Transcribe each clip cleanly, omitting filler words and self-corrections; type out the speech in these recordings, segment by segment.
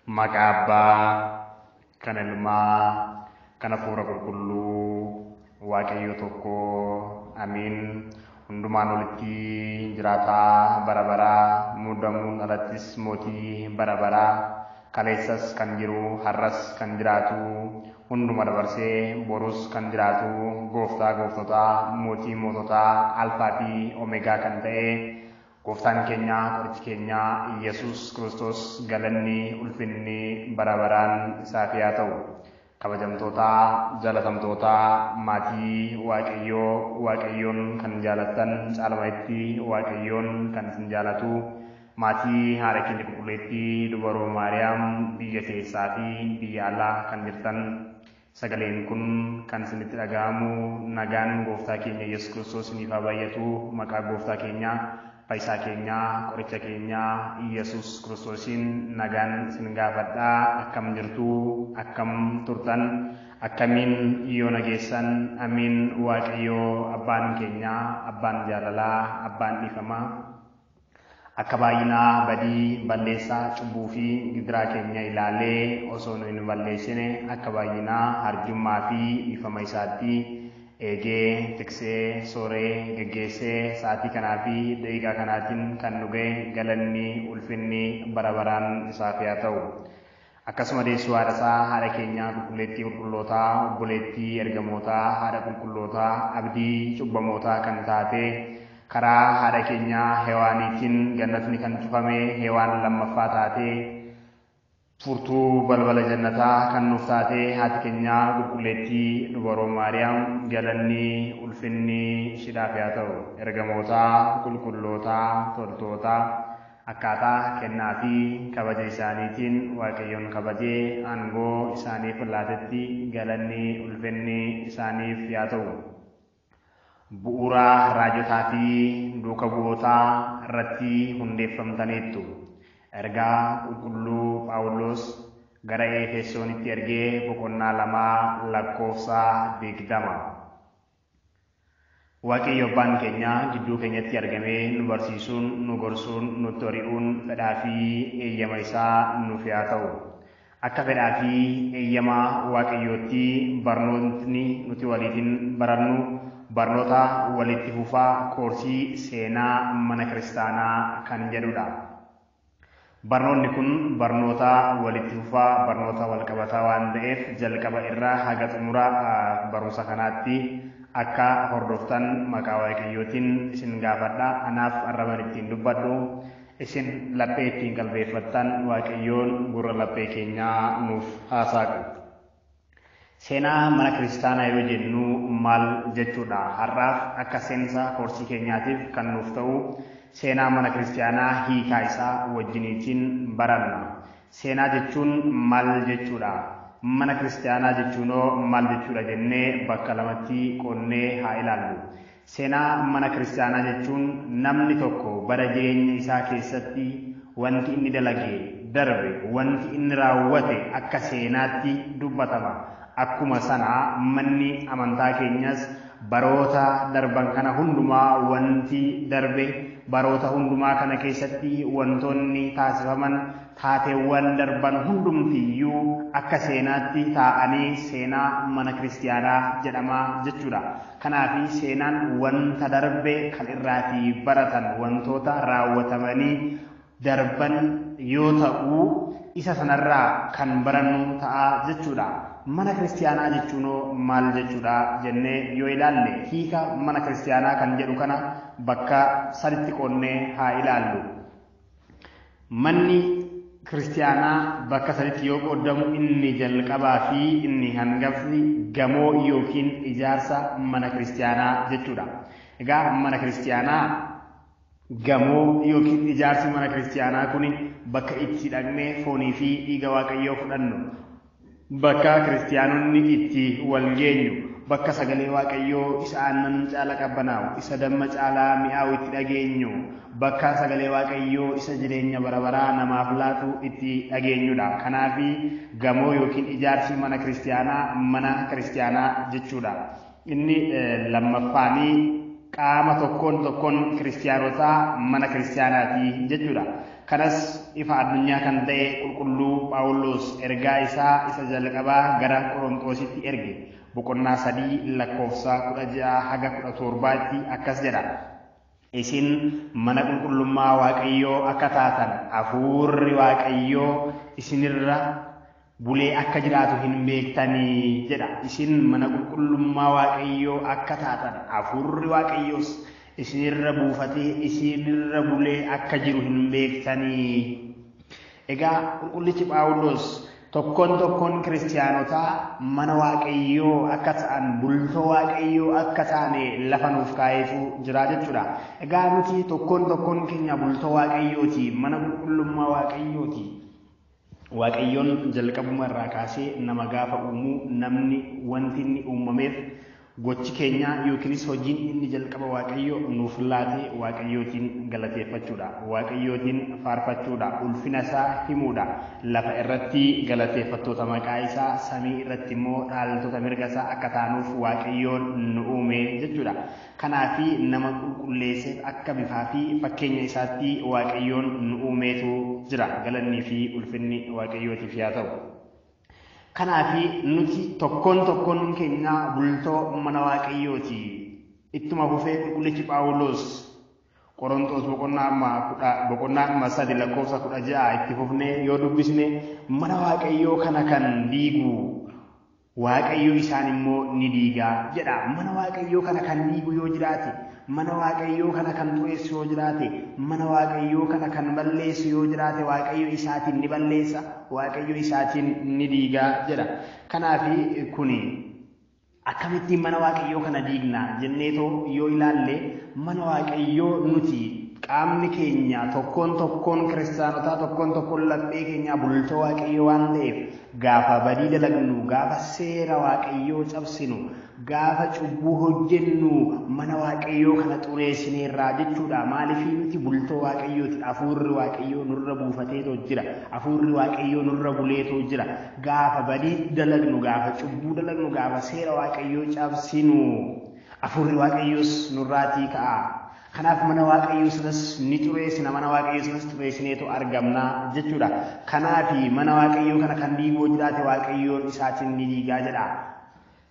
Maqaa Abbaa, kan Ilmaa, kan Hafuura Qulqulluu, Waaqayyo tokko, Amiin. Hundumaan olitti jiraataa bara baraa, muudamuun alattis mootii bara baraa, kaleessas kan jiru, har'as kan jiraatu, hunduma dabarsee borus kan jiraatu, gooftaa gooftotaa, mootii moototaa, alfaa fi omeegaa kan ta'e, Gooftaan keenya qorichi keenya Iyyasuus Kiristoos galanni ulfinni bara baraan isaaf haa ta'u. Kabajamtoota, jaalatamtoota, maatii Waaqayyoo, Waaqayyoon kan jaalattan caalmatti Waaqayyoon kan isin jaalatu, maatii haadha keenya qulqulleettii dubaroo Maariyaam biyya keessaa fi biyya alaa kan jirtan sagaleen kun kan isinitti dhaga'amu nagaan gooftaa keenya Yesuus Kiristoos isiniif haa baay'atu maqaa gooftaa keenyaa fayyisaa keenyaa qoricha keenyaa Iyyasuus Kiristoosiin nagaan isin gaafadhaa akkam jirtu akkam turtan akkamiin yoo nageessan amiin Waaqayyoo abbaan keenyaa abbaan jaalalaa abbaan dhiifamaa akka baay'inaa badii balleessaa cubbuu fi gidiraa keenya ilaalee osoo nu hin balleessine akka baay'inaa arjummaa fi dhiifama isaatti eegee tiksee sooree geggeessee sa'aatii kanaa fi daqiiqaa kanaatiin kan nu ga'e galanni ulfinni bara baraan isaaf haa ta'u. Akkasuma deessuu haadha isaa haadha keenyaa qulqulleettii qulqullootaa obboleettii ergamootaa haadha qulqullootaa abdii cubbamootaa kan taate karaa haadha keenyaa Hewaaniitiin gannatni kan cufame Hewaan lammaffaa taate furtuu balbala jannataa kan nuuf taate haati keenyaa qulqulleettii dubaroo Maariyaam galanni ulfinni ishiidhaaf haa ta'u. Ergamootaa, qulqullootaa, toltootaa akkaataa kennaa fi kabaja isaaniitiin Waaqayyoon kabajee aangoo isaaniif laatetti galanni ulfinni isaaniif haa ta'u. Bu'uura raajotaa fi duuka bu'ootaa irratti hundeeffamtaniittu. Ergaa qulqulluu Phaawulos gara Efesoonitti ergee boqonnaa 2 lakkoofsa 20. Waaqayyo abbaan keenya gidduu keenyatti argamee nu barsiisuun, nu gorsuun, nutti hori'uun fedhaa fi eeyyama isaa nuuf haa ta'u. Akka fedhaa fi eeyyama Waaqayyootti barnootni nuti waliitiin barannu barnoota walitti fufaa koorsii seenaa mana kiristaanaa kan jedhudha. Barnoonni kun barnoota walitti fufaa barnoota walqabataa waan ta'eef jalqaba irraa haga xumura barumsa kanaatti akka hordoftan maqaa Waaqayyootiin isin gaafadha. Anaaf arraban ittiin dubbadhu isin laphee ittiin qalbeeffattan Waaqayyoon gurra laphee keenyaa nuuf haa saaqu. Seenaa mana kiristaanaa yoo jennu maal jechuudha? Har'aaf akka seensa koorsii keenyaatiif kan nuuf ta'u seenaa mana kiristaanaa hiikaa isaa wajjiniitiin baranna. Seenaa jechuun maal jechuudha? Mana kiristaanaa jechuunoo maal jechuudha jennee bakka lamatti qoonnee haa ilaallu. Seenaa mana kiristaanaa jechuun namni tokko bara jireenya isaa keessatti wanti inni dalage darbe, wanti inni raawwate akka seenaatti dubbatama. Akkuma sana manni amantaa keenyas baroota darban kana hundumaa wanti darbe baroota hundumaa kana keessatti wantoonni taasifaman taateewwan darban hundumtiyyuu akka seenaatti taa'anii seenaa mana kiristaanaa jedhama jechuudha. Kanaaf seenaan wanta darbe kan irraatii baratan wantoota raawwatamanii darban yoo ta'u isa sanarraa kan barannu ta'a jechuudha. Mana kiristaanaa jechuunoo maal jechuudha jennee yoo ilaalle hiika mana kiristaanaa kan jedhu kana bakka saditti qoonnee haa ilaallu. Manni kiristaanaa bakka saditti yoo qoodamu inni jalqabaa fi inni hangafni gamoo yookiin ijaarsa mana kiristaanaa jechuudha. Egaa mana kiristaanaa gamoo yookiin ijaarsi mana kiristaanaa kun bakka itti dhaqnee foonii fi dhiiga Waaqayyoo fudhannu, bakka kiristaanonni itti wal geenyu, bakka sagalee Waaqayyoo isa aannan caala qabbanaa'u, isa damma caalaa mi'aawu itti dhageenyu, bakka sagalee Waaqayyoo isa jireenya bara baraa namaaf laatu itti dhageenyudha. Kanaaf gamoo yookiin ijaarsi mana kiristaanaa mana kiristaanaa jechuudha. Inni lammaffaanii qaama tokkoon tokkoon kiristaanotaa mana kiristaanaati jechuudha. Kanas ifa addunyaa kan ta'e qulqulluu Phaawulos ergaa isaa isa jalqabaa gara Qorontoositti erge. Boqonnaa 3 lakkoofsa 16 haga 17tti akkas jedha. Isin mana qulqullummaa Waaqayyoo akka taatan hafuurri Waaqayyoo isinirra bulee akka jiraatu hin beektanii jedha. Isin mana qulqullummaa Waaqayyoo akka taatan hafuurri Waaqayyoos isinirra buufatee isinirra bulee akka jiru hin beektanii. Egaa qulqullichi Phaawulos tokkoon tokkoon kiristaanotaa mana Waaqayyoo akka ta'an, bultoo Waaqayyoo akka ta'an lafa nuuf kaa'eetu jira jechuudha. Egaa nuti tokkoon tokkoon keenya bultoo Waaqayyooti, mana qulqullummaa Waaqayyooti. Waaqayyoon jalqabuma irraa kaasee nama gaafa uumuu namni wanti inni uumameef gochi keenya yookiinis hojiin inni jalqaba Waaqayyo nuuf laate Waaqayyootiin galateeffachuudha. Waaqayyootiin faarfachuudha. Ulfina isaa himuudha. Lafa irratti galateeffattoota maqaa isaa, samii irratti immoo dhaaltota mirga isaa akka taanuuf Waaqayyoon nu uume jechuudha. Kanaafi nama qulqulleesseef akka bifaa fi fakkeenya isaatti Waaqayyoon nu uumeetu jira. Galannii fi ulfinni Waaqayyootiif haa ta'u. Kanaafi nuti tokkoon tokkoon keenya bultoo mana Waaqayyooti. Ittuma fufee qulqullichi Phaawulos Qorontos boqonnaa 3 lakkoofsa 16 itti fufnee yoo dubbisne mana Waaqayyoo kana kan diigu Waaqayyo isaan immoo ni diigaa jedha. Mana Waaqayyoo kana kan diigu yoo jiraate, mana Waaqayyoo kana kan xureessu yoo jiraate, mana Waaqayyoo kana kan balleessu yoo jiraate, Waaqayyo isaatiin ni balleessa, Waaqayyo isaatiin ni diigaa jedha. Kanaafi kuni akkamittiin mana Waaqayyoo kana diigna jenneetoo yoo ilaalle mana Waaqayyoo nuti qaamni keenya tokkoon tokkoon kiristaanotaa tokkoon tokkoon laphee keenya bultoo Waaqayyoo waan ta'eef gaafa badii dalagnu, gaafa seera Waaqayyoo cabsinu, gaafa cubbuu hojjennu mana Waaqayyoo kana xureessineerraa jechuudha. Maaliif nuti bultoo Waaqayyooti? Hafuurri Waaqayyoo nurra buufateetoo jira. Hafuurri Waaqayyoo nurra buleetoo jira. Gaafa badii dalagnu, gaafa cubbuu dalagnu, gaafa seera Waaqayyoo cabsinu hafuurri Waaqayyoos nurraatii ka'a. Kanaaf mana Waaqayyoo sanas ni xureessina, mana Waaqayyoo sanas xureessineetu argamna jechuudha. Kanaafi mana Waaqayyoo kana kan diiguu jiraate Waaqayyoon isaatiin ni diigaa jedha.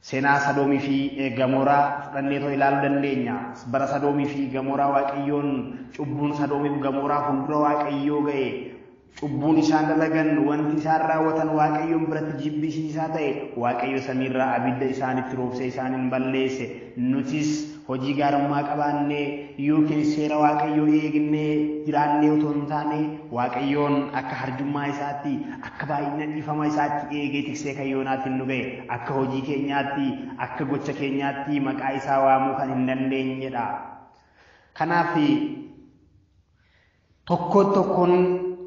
Seenaa Sadoomii fi Gamoraa fudhanneetoo ilaaluu dandeenya. Bara Sadoomii fi Gamoraa Waaqayyoon cubbuun Sadoomii fi Gamoraa fuuldura Waaqayyoo ga'e. Cubbuun isaan dalagan, wanti isaan raawwatan Waaqayyoon biratti jibbisiisaa ta'e, Waaqayyo samiirraa abidda isaanitti roobsee isaaniin balleesse. Nutis hojii gaarummaa qabaannee yookiin seera Waaqayyoo eegnee jiraannee otoo hin taane Waaqayyoon akka harjummaa isaatti, akka baay'ina dhiifama isaatti eegee tiksee kan yoonaatiin nu ga'e, akka hojii keenyaatti, akka gocha keenyaatti maqaa isaa waamuu kan hin dandeenyedha. Kanaaf tokkoon tokkoon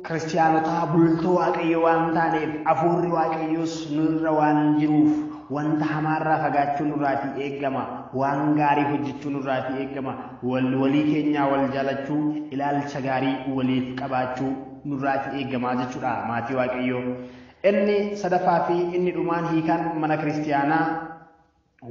kiristaanotaa bultoo Waaqayyoo waan taaneef hafuurri Waaqayyoos nurra waan jiruuf wanta hamaarraa fagaachuu nurraatii eegama. Waan gaarii hojjechuu nurraatii eegama. Walii keenyaa wal jaalachuu, ilaalcha gaarii waliif qabaachuu nurraatii eegamaa jechuudha maatii Waaqayyoo. Inni sadaffaa fi inni dhumaan hiikaan mana kiristaanaa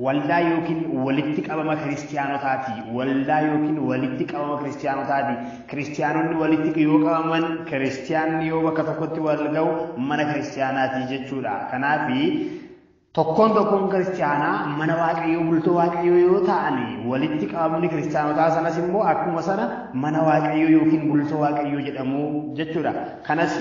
waldaa yookiin walitti qabama kiristaanotaati. Waldaa yookiin walitti qabama kiristaanotaati. Kiristaanonni walitti yoo qabaman, kiristaanni yoo bakka tokkotti wal ga'u mana kiristaanaati jechuudha. Kanaafi tokkoon tokkoon kiristaanaa mana Waaqayyoo bultoo Waaqayyoo yoo ta'an walitti qabamni kiristaanotaa sanas immoo akkuma sana mana Waaqayyoo yookiin bultoo Waaqayyoo jedhamu jechuudha. Kanas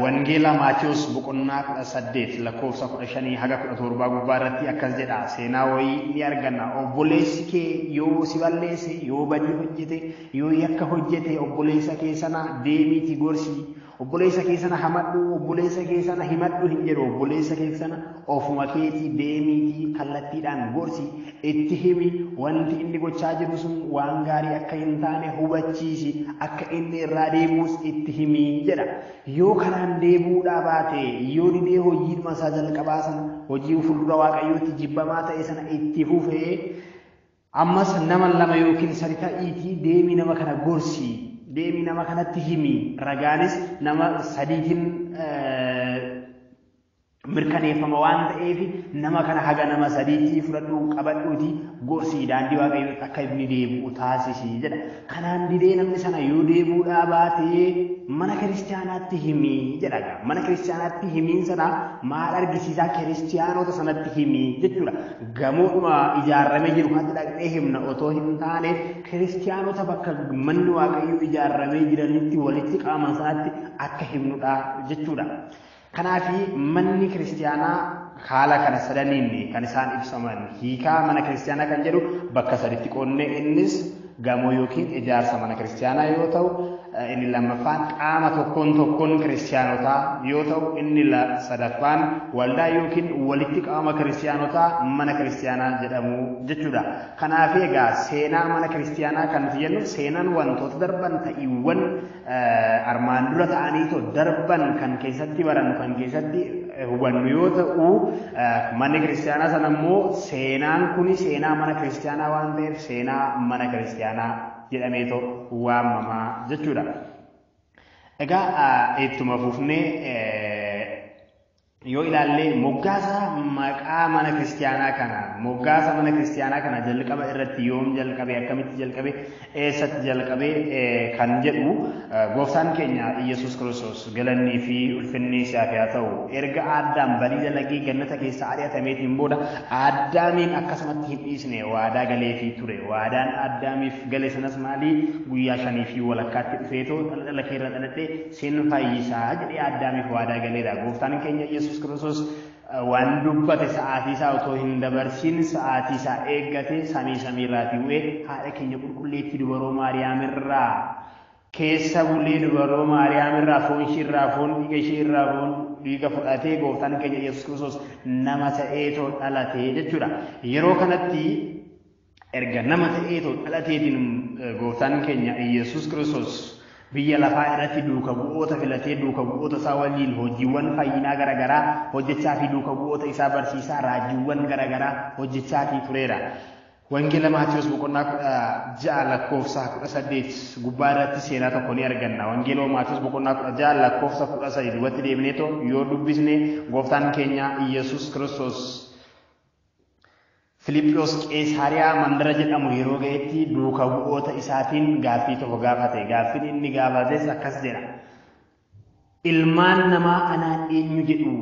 Wangeela Maatiyos boqonnaa 18 lakkoofsa 15 haga 17 gubbaa irratti akkas jedha. Seenaa wayii ni arganna. Obboleessi kee yoo si balleesse, yoo badii hojjete, yoo yakka hojjete obboleessa kee sana deemiitii gorsi. Obboleessa kee sana hamadhu, obboleessa kee sana himadhu hin jedhu. Obboleessa kee sana ofuma keetii deemiitii kallattiidhaan gorsi. Itti himi, wanti inni gochaa jiru sun waan gaarii akka hin taane hubachiisi, akka inni irraa deebi'us itti himi jedha. Yoo kanaan deebi'uudhaa baate, yoo didee hojiidhuma isaa jalqabaa sana, hojii fuuldura Waaqayyootti jibbamaa ta'e sana itti fufee, ammas nama lama yookiin sadi ta'iitii deemii nama kana gorsi, deemii nama kanatti himi. Ragaanis nama sadiitiin mirkaneeffama waan ta'eef nama kana haga nama sadiitti fudhadhuu qabadhuuti gorsii daandii Waaqayyootti akka inni deebi'u taasisi jedha. Kanaan didee namni sana yoo deebi'uudhaa baatee mana kiristaanaatti himi jedha. Mana kiristaanaatti himiin sana maal argisiisaa? Kiristaanota sanatti himi jechuudha. Gamoodhuma ijaarramee jiru kanatti dhaqnee himna otoo hin taane kiristaanota bakka manni Waaqayyoo ijaarramee jiranitti walitti qabaman sanatti akka himnudha jechuudha. Kanaafi manni kiristaanaa haala kana sadaniin kan isaan ibsaman. Hiikaa mana kiristaanaa kan jedhu bakka saditti qoonnee, innis gamoo yookiin ijaarsa mana kiristaanaa yoo ta'u, inni lammaffaan qaama tokkoon tokkoon kiristaanotaa yoo ta'u, inni sadaffaan waldaa yookiin walitti qabama kiristaanotaa mana kiristaanaa jedhamu jechuudha. Kanaaf egaa seenaa mana kiristaanaa kan nuti jennu seenaan wantoota darban, ta'iiwwan armaan dura ta'aniitoo darban kan keessatti barannu, kan keessatti hubannu yoo ta'u, manni kiristaanaa sana immoo seenaan kuni seenaa mana kiristaanaa waan ta'eef seenaa mana kiristaanaa jedhameetoo waamamaa jechuudha. Egaa ittuma fufnee yoo ilaalle moggaasa maqaa mana kiristaanaa kana, moggaasa mana kiristaanaa kana jalqaba irratti yoom jalqabe, akkamitti jalqabe, eessatti jalqabe kan jedhu, gooftaan keenya Iyyasuus Kiristoos galannii fi ulfinni isaaf haa ta'u, erga Addaam badii dalagee gannata keessa ari'atameetiin booda Addaamiin akkasumatti hin dhiisne, waadaa galeefii ture. Waadaan Addaamiif gale sanas maali? Guyyaa 5.5tti dhufeetoo dhala keerra dhaladhee sin fayyisaa jedhee Addaamiif waadaa galeera. Gooftaan keenya Iyyasuus Kiristoos waan dubbate sa'aatii isaa otoo hin dabarsin sa'aatii isaa eeggate samii samiirraatii bu'ee haadha keenya qulqulleettii dubaroo Maariyaamirraa keessa bulee, dubaroo Maariyaamirraa foon isheerraa foon, dhiiga isheerraa foon, dhiiga fudhatee gooftaan keenya Iyyasuus Kiristoos nama ta'eetoo dhalate jechuudha. Yeroo kanatti erga nama ta'eetoo dhalateetiin gooftaan keenya Iyyasuus Kiristoos biyya lafaa irratti duuka bu'oota filatee duuka bu'oota isaa waliin hojiiwwan fayyinaa garaagaraa hojjechaa fi duuka bu'oota isaa barsiisaa raajiiwwan garaagaraa hojjechaa fi tureera. Wangeela Maatiyus boqonnaa 16 lakkoofsa 18 gubbaa irratti seenaa tokko ni arganna. Wangeela Maatiyus boqonnaa 16 lakkoofsa 13 duubatti deebineetoo yoo dubbisne, gooftaan keenya Iyyasuus Kiristoos Filiphiyos Qeesaariyaa mandara jedhamu yeroo ga'etti duuka bu'oota isaatiin gaaffii tokko gaafate. Gaaffiin inni gaafates akkas jedha. Ilmaan namaa anaan eenyu jedhu?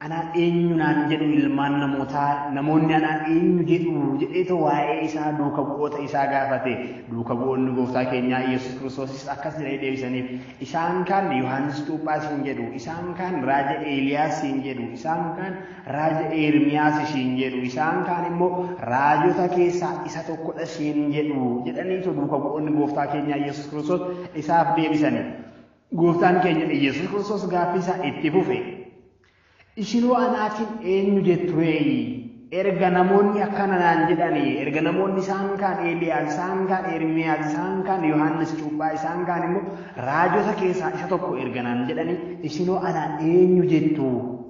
Anaan eenyu naan jedhu ilmaan namootaa? Namoonni anaan eenyu jedhu jedheetoo waa'ee isaa duuka bu'oota isaa gaafate. Duuka bu'oonni gooftaa keenyaa Iyyasuus Kiristoosis akkas jedhanii deebisaniif. Isaan kaan Yohaannis Cuuphaa siin jedhu, isaan kaan raaja Eeliyaas siin jedhu, isaan kaan raaja Ermiyaas siin jedhu, isaan kaan immoo raajota keessaa isa tokkodha siin jedhu jedhaniitu duuka bu'oonni gooftaa keenyaa Iyyasuus Kiristoos isaaf deebisani. Gooftaan keenya Iyyasuus Kiristoos gaaffii isaa itti fufe. Isinoo anaatiin eenyu jettureeyi? Erga namoonni akkana naan jedhanii, erga namoonni isaan kaan Eeliyaas, isaan kaan Ermiyaas, isaan kaan Yohaannis Cuuphaa, isaan kaan immoo raajota keessaa isa tokko erga naan jedhanii, isinoo anaan eenyu jettu?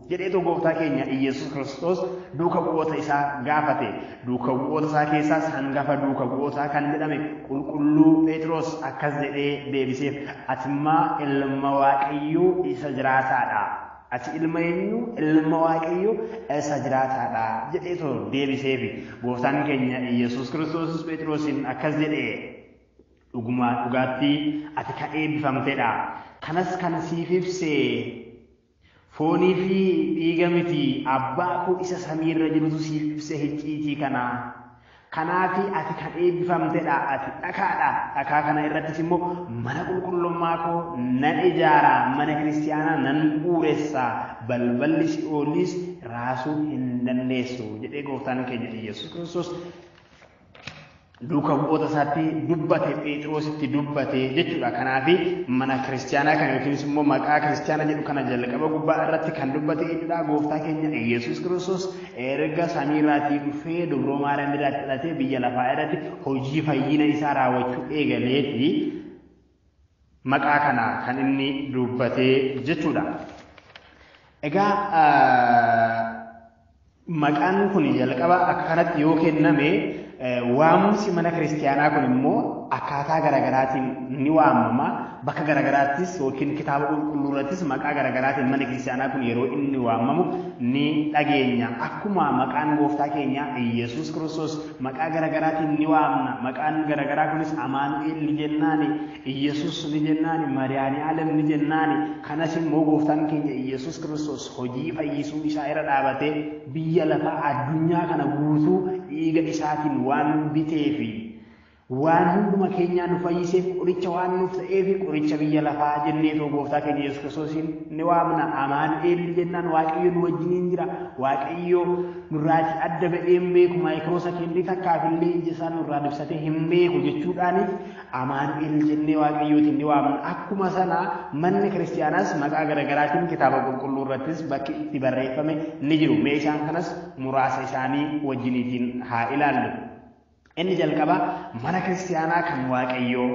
Jedheetu gooftaa keenya Iyyasuus Kiristoos duuka bu'oota isaa gaafate. Duuka bu'oota isaa keessaas hangafa duuka bu'ootaa kan jedhame qulqulluu Phexros akkas jedhee deebiseef. Atimmaa ilma Waaqayyoo isa jiraataadha. Ati ilma eenyu? Ilma Waaqayyoo isa jiraataadha jedheetoo deebiseefi. Gooftaan keenya Iyyasuus Kiristoosis Phexrosiin akkas jedhee, dhugumaa dhugaatti ati kan eebbifamtedha. Kanas kan siif ibse foonii fi dhiiga miti, abbaa koo isa samiirra jirutu siif ibse icciitii kana. Kanaafi ati kan eebbifamtedha, ati dhakaadha. Dhakaa kana irrattis immoo mana qulqullummaa koo nan ijaara, mana kiristaanaa nan bu'uuressa, balballi si'oolis raasuu hin dandeessu jedhee gooftaan keenya Iyyasuus Kiristoos duuka bu'oota isaatti dubbate, Phexrositti dubbate jechuudha. Kanaafi mana kiristaanaa kana yookiinis immoo maqaa kiristaana jedhu kana jalqaba gubbaa irratti kan dubbate eenyudha? Gooftaa keenya Iyyasuus Kiristoos erga samiirraatii dhufee dubroo Maariyaam irratti dhalatee biyya lafaa irratti hojii fayyina isaa raawwachuu eegaleeti maqaa kana kan inni dubbate jechuudha. Egaa maqaan kun jalqaba akka kanatti yoo kenname, waamsi mana kiristaanaa kun immoo Akkaataa garaagaraatiin ni waamama. Bakka garaagaraattis yookiin kitaaba qulqulluu irrattis maqaa garaagaraatiin mana kiristaanaa kun yeroo inni waamamu ni dhageenya. Akkuma maqaan gooftaa keenyaa Iyyasuus Kiristoos maqaa garaagaraatiin ni waamna. Maqaan garaagaraa kunis Amaanu'el ni jennaani, Iyyasuus ni jennaani, Madaani'aalem ni jennaani. Kanas immoo gooftaan keenya Iyyasuus Kiristoos hojii fayyisuu isaa irra dhaabatee biyya lafaa addunyaa kana guutuu dhiiga isaatiin waan biteefi waan hunduma keenyaa nu fayyiseef qoricha waan nuuf ta'eef qoricha biyya lafaa jenneetoo gooftaa keenya Yesuus Kiristoosiin ni waamna. Amaanu'el jennaan Waaqayyo nu wajjiniin jira. Waaqayyo nurraatii adda ba'ee hin beeku. Maayikiroo sekeendii takkaaf illee ija isaa nurraa dibsatee hin beeku jechuudhaaniif Amaanu'el jennee Waaqayyootiin ni waamna. Akkuma sana manni kiristaanaas maqaa garaagaraatiin kitaaba qulqulluu irrattis bakki itti barreeffame ni jiru. Mee isaan kanas muraasa isaanii wajjiniitiin haa ilaallu. Inni jalqaba mana kiristaanaa kan Waaqayyoo,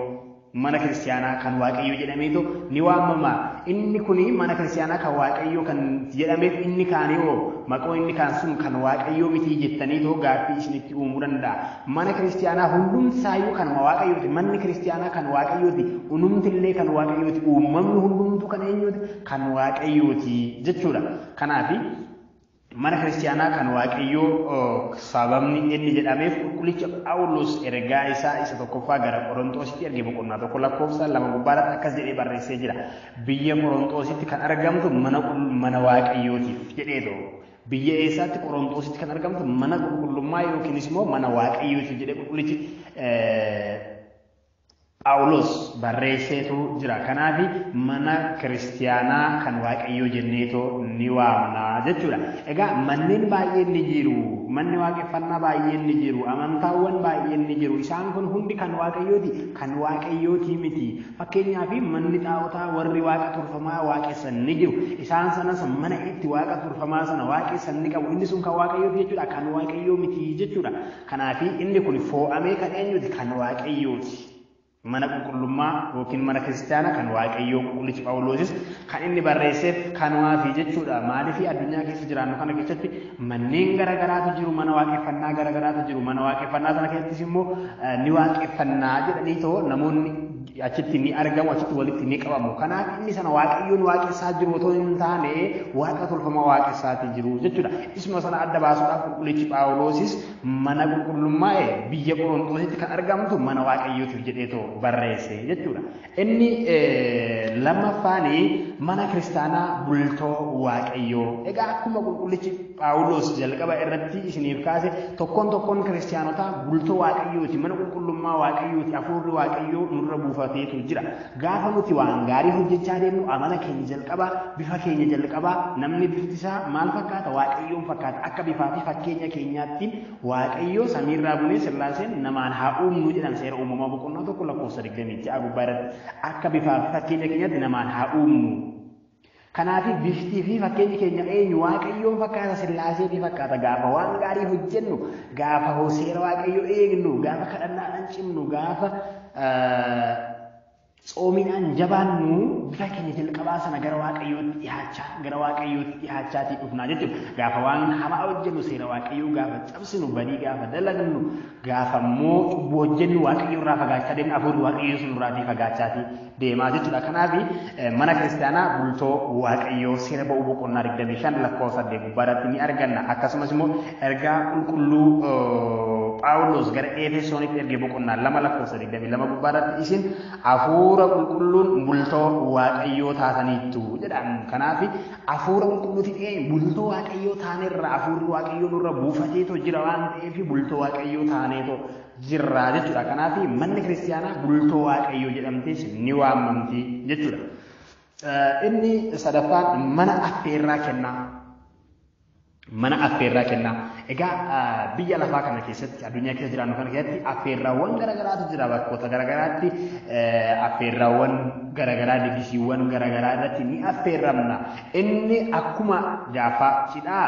mana kiristaanaa kan Waaqayyoo jedhameetu ni waamama. Inni kuni mana kiristaanaa kan Waaqayyoo kan jedhameef inni kaanii hoo maqoo inni kaan sun kan Waaqayyoo mitii jettaniitoo gaaffii isinitti uumuu danda'a. Mana kiristaanaa hundumtisaayyuu kanuma Waaqayyooti. Manni kiristaanaa kan Waaqayyooti. Hundumtillee kan Waaqayyooti. Uumamni hundumtuu kan eenyuuti? Kan Waaqayyooti jechuudha. Kanaafi mana kiristaanaa kan Waaqayyoo sababni inni jedhameef qulqullicha Phaawulos ergaa isaa isa tokkoffaa gara Qorontoositti erge boqonnaa 1 lakkoofsa 2 gubbaarratti akkas jedhee barreessee jira. Biyya Qorontoositti kan argamtu mana Waaqayyootiif jedheetu. Biyya eessaatti Qorontoositti kan argamtu mana qulqullummaa yookiinis immoo mana Waaqayyootiif jedhee qulqullichi Phaawulos barreesseetu jira. Kanaaf mana kiristaanaa kan Waaqayyoo jenneetoo ni waamna jechuudha. Egaa manneen baay'een ni jiru. Manni waaqeffannaa baay'een ni jiru. Amantaawwan baay'een ni jiru. Isaan kun hundi kan Waaqayyooti. Kan Waaqayyooti miti. Fakkeenyaaf manni xaa'otaa warri waaqa tolfamaa waaqessan ni jiru. Isaan sanas mana itti waaqa tolfamaa sana waaqessan ni qabu. Inni sun kan Waaqayyooti jechuudha. Kan Waaqayyoo miti jechuudha. Kanaaf inni kun foo'amee kan eenyuti? Kan Waaqayyooti. Mana qulqullummaa yookiin mana kiristaanaa kan Waaqayyoo qulqullichi Phaawulosis kan inni barreesseef kanumaafi jechuudha. Maaliif addunyaa keessa jiraannu kana keessatti manneen garaagaraatu jiru, mana waaqeffannaa garaagaraatu jiru. Mana waaqeffannaa sana keessattis immoo ni waaqeffannaa jedhanii too namoonni achitti ni argamu, achitti walitti ni qabamu. Kanaaf inni sana Waaqayyoon waaqessaa jiru otoo hin taane waaqa tolfamaa waaqessaatii jiru jechuudha. Isuma sana adda baasuudhaaf qulqullichi Phaawulosis mana qulqullummaa biyya Qorontoositti kan argamtu mana Waaqayyootiif jedheetoo barreesse jechuudha. Inni lammaffaan mana kiristaanaa bultoo Waaqayyoo. Egaa akkuma qulqullichi Phaawulos jalqaba irratti isiniif kaase tokkoon tokkoon kiristaanotaa bultoo Waaqayyooti, mana qulqullummaa Waaqayyooti, hafuurri Waaqayyoo nurra buufateetu jira. Gaafa nuti waan gaarii hojjechaa deemnu amala keenya jalqabaa, bifa keenya jalqabaa, namni bifti isaa maal fakkaata? Waaqayyoon fakkaata. Akka bifaa fi fakkeenya keenyaatti Waaqayyoo samiirraa bulee Sillaaseen namaan haa uumnu jedhan seera uumamaa boqonnaa 1 lakkoofsa 26 gubbaa irratti akka bifaa fi fakkeenya keenyaatti namaan haa uumnu. Kanaaf biftii fi fakkeenyi keenya eenyu? Waaqayyoon fakkaata, Sillaasee ni fakkaata. Gaafa waan gaarii hojjennu, gaafa seera Waaqayyoo eegnu, gaafa kadhannaadhaan cimnu, gaafa tsoomiidhaan jabaannu bifa keenya jalqabaa sana gara Waaqayyootti dhiyaachaa, gara Waaqayyootti dhiyaachaatii dhufnaa jechuudha. Gaafa waan hamaa hojjennu seera Waaqayyoo gaafa cabsinu, badii gaafa dalagnu, gaafa immoo cubbuu hojjennu Waaqayyoo irraa fagaachaa deemna, hafuurri Waaqayyoo sun irraatii fagaachaatii deemaa jechuudha. Kanaaf mana kiristaanaa bultoo Waaqayyoo seera ba'uu boqonnaa 25 lakkoofsa 8 gubbaarratti ni arganna. Akkasumas immoo ergaa qulqulluu Phaawulos gara Efesoonitti erge boqonnaa 2 lakkoofsa 22 gubbaarratti isin hafuura qulqulluun bultoo Waaqayyoo taataniittu jedhan. Kanaaf hafuura qulqulluutiin eenyu bultoo Waaqayyoo taanerra hafuurri Waaqayyoo nurra buufateetoo jira waan ta'eef bultoo Waaqayyoo taaneetoo jirra jechuudha. Kanaaf manni kiristaanaa bultoo Waaqayyoo jedhamtees ni waamamti jechuudha. Inni sadaffaan mana affeerraa kennaa. Mana affeerraa kennaa. Egaa biyya lafaa kana keessatti addunyaa keessa jiraannu kana keessatti affeerraawwan garaagaraatu jira. Bakkoota garaagaraatti affeerraawwan garaagaraa diggisiiwwan garaagaraa irratti ni affeerramna. Inni akkuma gaafa cidha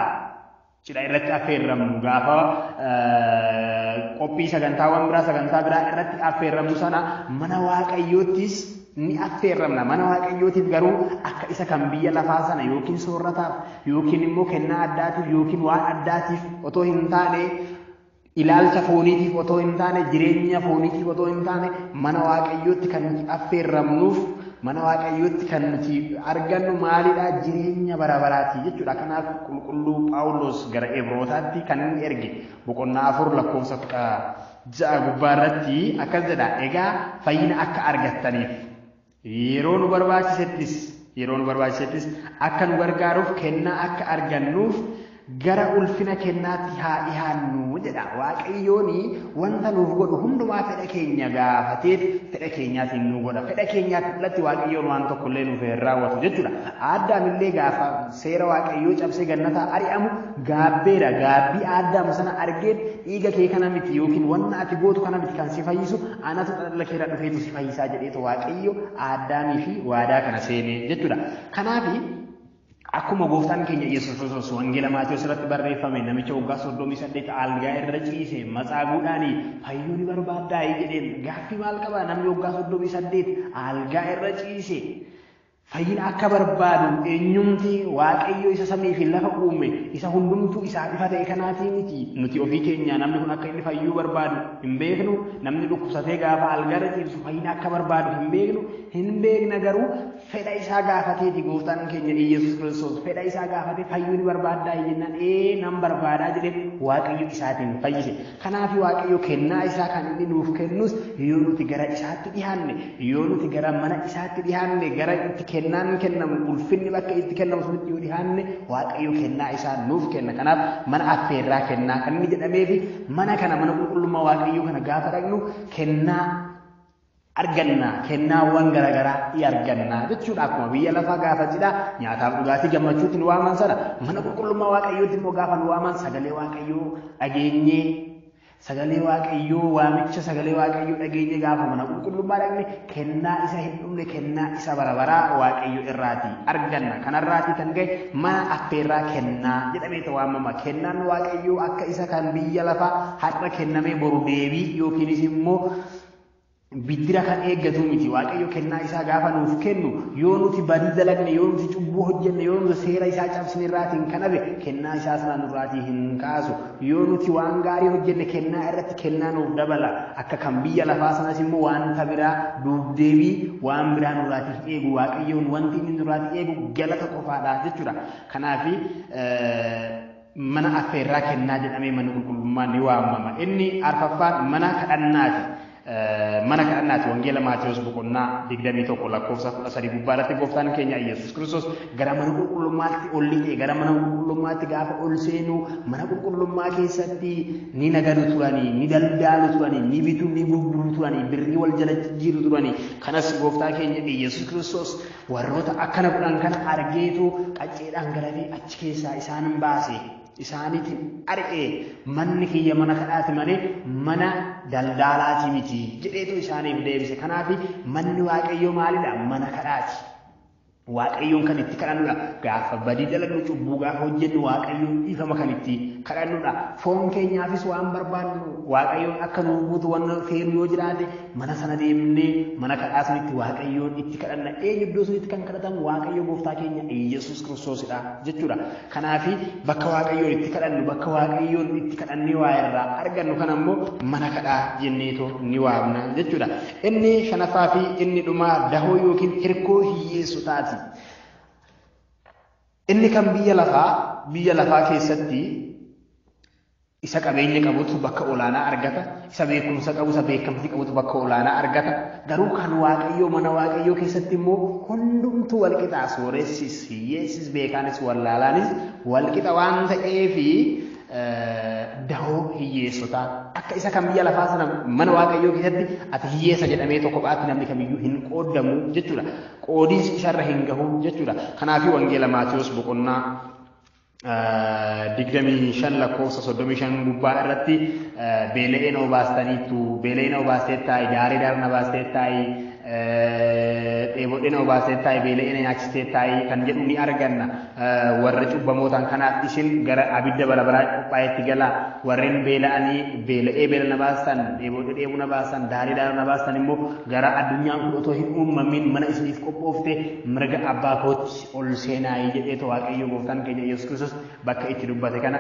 irratti affeerramnu, gaafa qophii sagantaawwan biraa sagantaa biraa irratti affeerramnu sana mana Waaqayyoottis ni affeerramna. Mana Waaqayyootiif garuu akka isa kan biyya lafaa sana yookiin soorataaf yookiin immoo kennaa addaatiif yookiin waan addaatiif otoo hin taane Ilaalcha fooniitiif otoo hin taane, jireenya fooniitiif otoo hin taane, mana Waaqayyootti kan nuti affeerramnuuf, mana Waaqayyootti kan nuti argannu maalidha? Jireenya bara baraati jechuudha. Kanaaf qulqulluu Phaawulos gara Ibrootaatti kan inni erge boqonnaa 4 lakkoofsa 16 gubbaa irratti akkas jedha. Egaa fayyina akka argattaniif yeroo nu barbaachisettis akka nu gargaaruuf kennaa akka argannuuf gara ulfina kennaatti haa dhiyaannu jedha. Waaqayyoon wanta nuuf godhu hundumaa fedha keenya gaafateet fedha keenyaatiin nu godha. Fedha keenyaatti alatti Waaqayyoon waan tokkollee nuuf hin raawwatu jechuudha. Addaam illee gaafa seera Waaqayyoo cabsee gannataa ari'amu gaabbeera. Gaabbii Addaam sana argeen dhiiga kee kana miti yookiin wanna ati gootu kana miti kan si fayyisu anatu dhala keerra dhufeetu si fayyisaa jedheetu Waaqayyo Addaamii fi waadaa kana seenee jechuudha. Kanaaf akkuma gooftaan keenya Yesuus Kiristoos wangeela Maatewos irratti barreeffame namicha waggaa 38 algaa irra ciise matsaaguudhaan fayyuu ni barbaaddaa jedheen gaaffii maal qaba namni waggaa 38 algaa irra ciise fayyina akka barbaadu eenyumti Waaqayyo isa samii fi lafa uume isa hundumtuu isaa ifa ta'e kanaatii miti. Nuti ofii keenya namni kun akka inni fayyuu barbaadu hin beeknu, namni dhukkubsatee gaafa algaa irra ciisu fayyina akka barbaadu hin beeknu, hin beekna garuu fedha isaa gaafateeti gooftaan keenya Yesuus Kiristoos fedha isaa gaafatee fayyuu ni barbaaddaa jennaan ee nan barbaadaa jedhee Waaqayyo isaatiin fayyise. Kanaaf Waaqayyo kennaa isaa kan inni nuuf kennus yoo nuti gara isaatti dhiyaanne, yoo nuti gara mana isaatti dhiyaanne, gara itti kennaan kennamu ulfinni bakka itti kennamu sunitti yoo dhiyaanne Waaqayyo kennaa isaa nuuf kenna. Kanaaf mana affeerraa kennaa kan inni jedhameefi mana kana mana qulqullummaa Waaqayyoo kana gaafa dhaqnu kennaa arganna, kennaawwan garaagaraa ni arganna jechuudha. Akkuma biyya lafaa gaafa cidhaa nyaataaf dhugaatii gammachuutti nu waaman sana mana qulqullummaa Waaqayyootti immoo gaafa nu waaman sagalee Waaqayyoo dhageenyee, sagalee Waaqayyoo waamicha sagalee Waaqayyoo dhageenyee gaafa mana qulqullummaa dhaqne kennaa isa hin dhumne kennaa isa bara baraa Waaqayyo irraati arganna. Kanarraati kan ga'e mana affeerraa kennaa jedhameetu waamama. Kennaan Waaqayyoo akka isa kan biyya lafaa har'a kennamee boru deebii yookiinis immoo biddira kan eeggatu miti. Waaqayyo kennaa isaa gaafa nuuf kennu yoo nuti badii dalagne, yoo nuti cubbuu hojjenne, yoo nuti seera isaa cabsine irraatiin kan hafe kennaa isaa sana nurraatii hin kaasu. Yoo nuti waan gaarii hojjenne kennaa irratti kennaa nuuf dabala. Akka kan biyya lafaa sanas immoo wanta biraa duubdeebii waan biraa nurraatii eegu. Waaqayyoon wanti inni nurraatii eegu galata qofaadha jechuudha. Kanaaf mana affeerraa kennaa jedhamee manni qulqullummaa ni waamama. Inni arfaffaan mana kadhannaati. Mana kadhannaati. Wangeela Maatewos boqonnaa 21 lakkoofsa 13 gubbaa irratti gooftaan keenya Yesuus Kiristoos gara mana qulqullummaatti ol lixe. Gara mana qulqullummaatti gaafa ol seenu mana qulqullummaa keessatti ni nagadu turanii, ni daldaalu turanii, ni bitu, ni gurguru turanii, birrii wal jala jijjiiru turanii. Kanas gooftaa keenya Yesuus Kiristoos warroota akkana godhan kana argeetu qacceedhaan garafee achi keessaa isaan baase. Isaaniitiin ari'ee manni kiyya mana kadhaati malee mana daldaalaati miti jedheetu isaaniif deebise. Kanaaf manni Waaqayyoo maalidha? Mana kadhaati. Waaqayyoon kan itti kadhannudha. Gaafa badii dalagnu, cubbuu gaafa hojjennu Waaqayyoon dhiifama kan itti kadhannudha. Foon keenyaafis waan barbaannu Waaqayyoon akka nuuf guutu waan feenu yoo jiraate mana sana deemnee mana kadhaa sunitti Waaqayyoon itti kadhanna. Eenyu iddoo sunitti kan kadhatamu? Waaqayyo gooftaa keenya Yesuus Kiristoosidha jechuudha. Kanaaf bakka Waaqayyoon itti kadhannu, bakka Waaqayyoon itti kadhannee waa irraa argannu kana immoo mana kadhaa jenneetoo ni waamna jechuudha. Inni shanaffaa fi inni dhumaa dahoo yookiin hirkoo hiyyeessotaati. Inni kan biyya lafaa keessatti isa qabeenya qabutu bakka olaanaa argata, isa beekumsa qabu, isa beekamtii qabutu bakka olaanaa argata. Garuu kan Waaqayyoo mana Waaqayyoo keessatti immoo hundumtuu walqixa. Sooressis, hiyyeessis, beekaanis, wallaalaanis walqixa waan ta'eefi dahoo hiyyeessotaa akka isa kan biyya lafaa sana mana Waaqayyoo keessatti ati hiyyeessa jedhamee tokko kophaatti namni kamiyyuu hin qoodamu jechuudha. Qoodiinsi isarra hin gahu jechuudha. Kanaafuu Wangeela Maatewos boqonnaa 25 lakkoofsa 35 gubbaa irratti beela'ee na obaastaniittu, beela'ee na obaasteettaayi, daaree daar na baasteettaayi, Dheebodhee na obaastee taa'i, beela'ee na nyaachistee taa'i kan jedhu ni arganna. Warra cubbamootaan kanaaf isin gara abidda bara baraa qophaa'etti galaa. Warreen beela'anii beela'ee beela na baastan, dheebodhee dheebuu na baastan, daaree daaruu na baastan immoo gara addunyaan kun otoo hin uumamin mana isiniif qophoofte mirga abbaa kootti ol seenaayi jedheetu Waaqayyo gooftaan keenya Yesuus Kiristoos bakka itti dubbate kana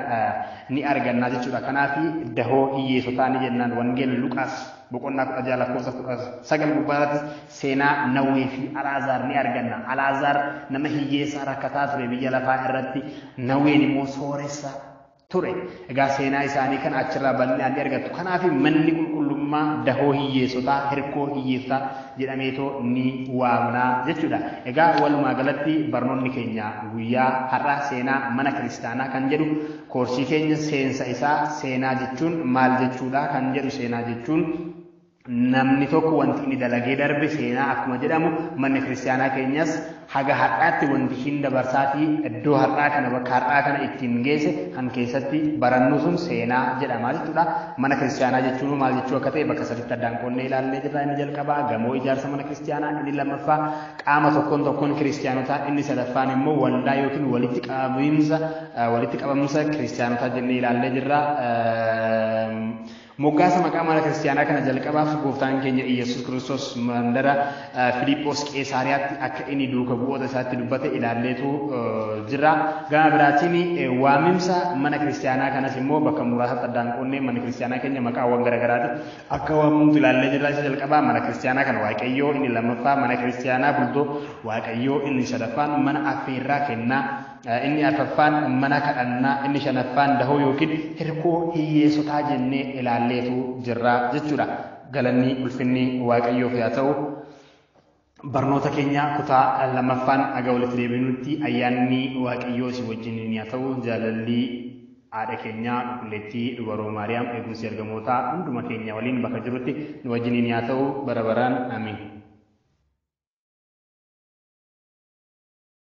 ni arganna jechuudha. Kanaaf dahoo hiyyeessotaa ni jennaan. Wangeela Luqaas boqonnaa 16 lakkoofsa 19 gubbaarratti seenaa Nawwee fi Alaazaar ni arganna. Alaazaar nama hiyyeessaa rakkataa ture biyya lafaa irratti, Nawween immoo sooressa ture. Egaa seenaa isaanii kana achirraa bal'inaan ni argattu. Kanaaf manni qulqullummaa dahoo hiyyeessotaa, hirkoo hiyyeessotaa jedhameetoo ni waamna jechuudha. Egaa walumaa galatti barnoonni keenya guyyaa har'aa seenaa mana kiristaanaa kan jedhu koorsii keenya seensa isaa seenaa jechuun maal jechuudha kan jedhu, seenaa jechuun namni tokko wanti inni dalagee darbe seenaa akkuma jedhamu, manni kiristaanaa keenyas haga har'aatti wanti ishiin dabarsaatii iddoo har'aa kana, bakka har'aa kana ittiin geesse kan keessatti barannu sun seenaa jedhama jechuudha. Mana kiristaanaa jechuun maal jechuu akka ta'e bakka sadiitti addaan qoonnee ilaallee jirra. Inni jalqabaa gamoo ijaarsa mana kiristaanaa, inni lammaffaa qaama tokkoon tokkoon kiristaanotaa, inni sadaffaan immoo waldaa yookiin walitti qabamsa kiristaanotaa jennee ilaallee jirra. Moggaasa maqaa mana kiristaanaa kana jalqabaaf gooftaan keenya Iyyasuus Kiristoos mandara Filiiphoos Qeesaariyaatti akka inni duuka bu'oota isaatti dubbate ilaalleetu jira. Gama biraatiin waamimsa mana kiristaanaa kanas immoo bakka muraasatti addaan qoonnee mana kiristaanaa keenya maqaawwan garaagaraati akka waamamtu ilaallee jirra. Isa jalqabaa mana kiristaanaa kan Waaqayyoo, inni lammaffaa mana kiristaanaa bultoo Waaqayyoo, inni sadaffaan mana affeerraa kennaa, inni arfaffaan mana kadhannaa, inni shanaffaan dahoo yookiin hirkoo hiyyeessotaa jennee ilaalleetu jirra jechuudha. Galanni ulfinni Waaqayyoof haa ta'u. Barnoota keenya kutaa lammaffaan aga walitti deebinutti ayyaanni Waaqayyoo si wajjin haa ta'u. Jaalalli haadha keenyaa qulqulleettii dubaroo Maariyaam, eegumsi ergamootaa hunduma keenya waliin bakka jirutti nu wajjiniin haa ta'u bara baraan. Amiin.